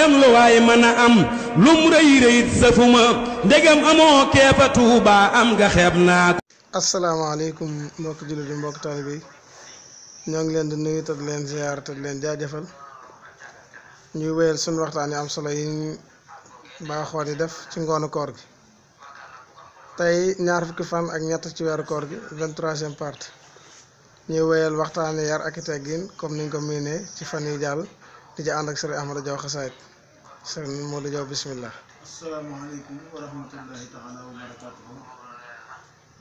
mboolem lu waay mën a am lum rëy rëyit safuma ndegam amoo keefa Tuuba am nga xeeb naa ko. asalaamaaleykum mbokki jullit yi mbokki taalibe yi ñoo ngi leen di nuyu te di leen ziyaar te di leen jaajëfal ñuy wéyal suñu waxtaan yi am solo yi ñu baaxoo di def ci ngoonu koor gi tey ñaar fukki fan ak ñett ci weeru koor gi 23e partie ñuy wéyal waxtaan yar ak i teggin comme niñ ko miinee ci fan yi jàll di ci ànd ak sëriñ Ahmadou Diaw Xasaayid sëriñ Modou Diaw bismillah. asalaamaaleykum wa rahmatullahi taala wa barakaatuhu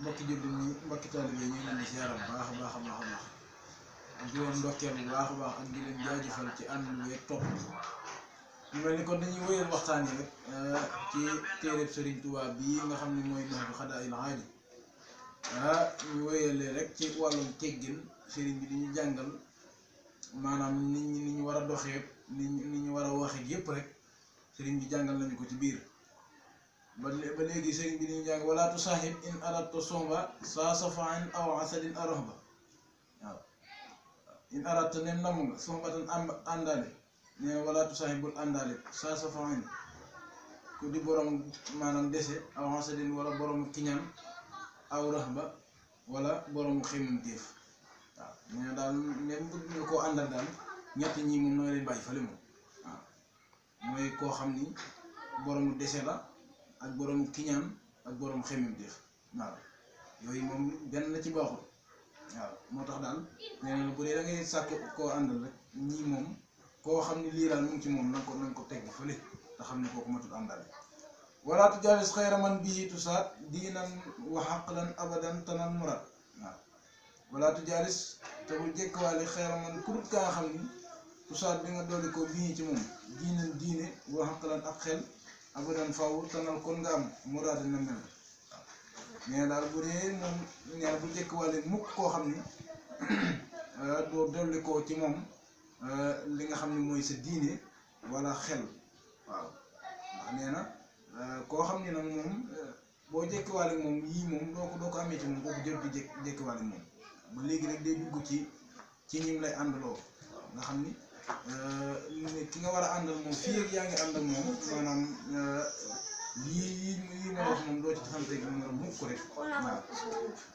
mbokki jullit ñi mbokki taalibe yi ñu ngi leen di ziyaar bu baax a baax a baax a baax di leen ndokkeel bu baax a baax ak di leen jaajëfal ci ànd lu weeg topp ñu mel ni kon dañuy wéyal waxtaan yi rek ci téereb Sëriñ Tuubaa bii nga xam ne mooy Nahju Qadaa'il Haaji ñu wéyalee rek ci wàllum teggin sëriñ bi di ñu jàngal maanaam ni ñu war a doxee ni ñu war a waxee yépp rek sëriñ bi jàngal nañu ko ci biir ba léegi sëriñ bi di ñu jàng wala tusahib in aradta somba saa safaan aw asadin arohba waaw in aradta nem namu nga sombatan àndaale nee na wala tusahibul àndaale saa safaan ku di borom maanaam dese aw asadin wala borom kiñaan aw rahba wala borom xemmanteef waaw nee na daal même bu ñu koo àndal daal ñett ñi moom nooy leen bàyyi fële moom waaw mooy koo xam ni borom dese la ak borom kiñaan ak borom xemmanteef waaw yooyu moom benn la ci baaxul waaw moo tax daal nee na bu dee da ngay sàkk koo àndal rek ñii moom koo xam ni lii daal mu ngi ci moom na nga ko tegg fële te xam ne kooku matul àndal wala tujaalis xayra man bii tusaat diinan wa xaqlan abadan tanal murad waaw wala tujaalis te bul jékkiwaale xayra man kurut kaa xam ni tusaat bi nga dolli ko bii ci moom diinan diine wa xaqlan ak xel abadan faw tanal kon nga am murad na mel waaw mais daal bu dee moom nee bu jékkiwaale mukk koo xam ni doo dolli ko ci moom li nga xam ne mooy sa diine wala xel waaw ndax nee na koo xam ne nag moom boo jékkiwaale moom yii moom doo ko amee ci moom boo ko jot di jékkiwaale moom ba léegi rek day dugg ci ñim lay àndaloo nga xam ni ki nga war a àndal moom fii ak yaa ngi ànd ak moom maanaam yii ma wax moom doo ci xamante gi moom mukk rek waaw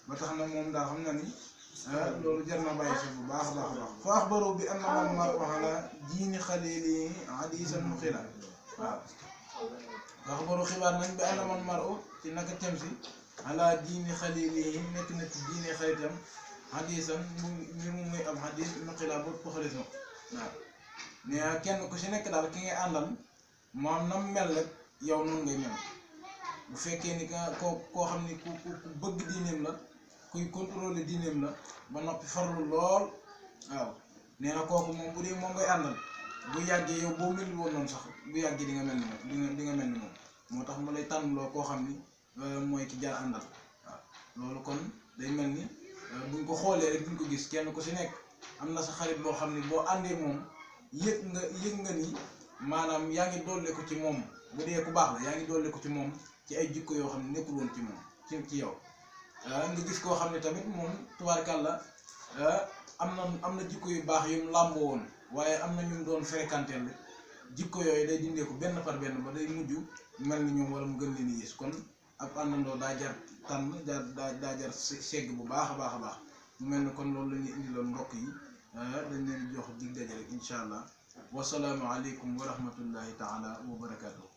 ba tax na moom daal xam na ni loolu jar na bàyyi xel bu baax a baax a baax fa axbaru bi anna man mar'u ala diini xalili hadiisan muxila waaw fa axbaru xibaar nañ bi anna man mar'u ci naka tem si ala diini xalili nekk na ci diine xaritam hadiisan mu muy am hadiis muxila ba poxalis ma waaw mais kenn ku si nekk daal ki ngay àndal moom nam mel rek yow noonu ngay mel bu fekkee ni koo xam ni ku bëgg diineem la kuy contrôler diineem la ba noppi farlu lool waaw nee na kooku moom bu dee moom ngay àndal bu yàggee yow boo mel woon noonu sax bu yàggee di nga mel ni moom di nga mel ni moom moo tax mu lay tànnloo koo xam ni mooy ki jar àndal waaw loolu kon day mel ni buñ ko xoolee rek duñ ko gis kenn ku si nekk am na sa xarit boo xam ni boo àndee moom yëg nga ni maanaam yaa ngi dolli ko ci moom bu dee ku baax la yaa ngi dolli ko ci moom ci ay jikko yoo xam ne nekkul woon ci moom ci yow nga gis koo xam ne tamit moom tubaarkàlla am na jikko yu baax yu mu làmboo woon waaye am na ñu doon fréquenté la jikko yooyu day dindee ko benn par benn ba day mujj mel ni ñoom wala mu gën leen yées kon ab àndandoo daa jar tànn daa jar segg bu baax a baax a baax mu mel ni kon loolu la ñuy indiloon mbokk yi dañ leen jox dig daje rek incha allah wasalaamu aleykum wa rahmatullahi taala wa barakaatu.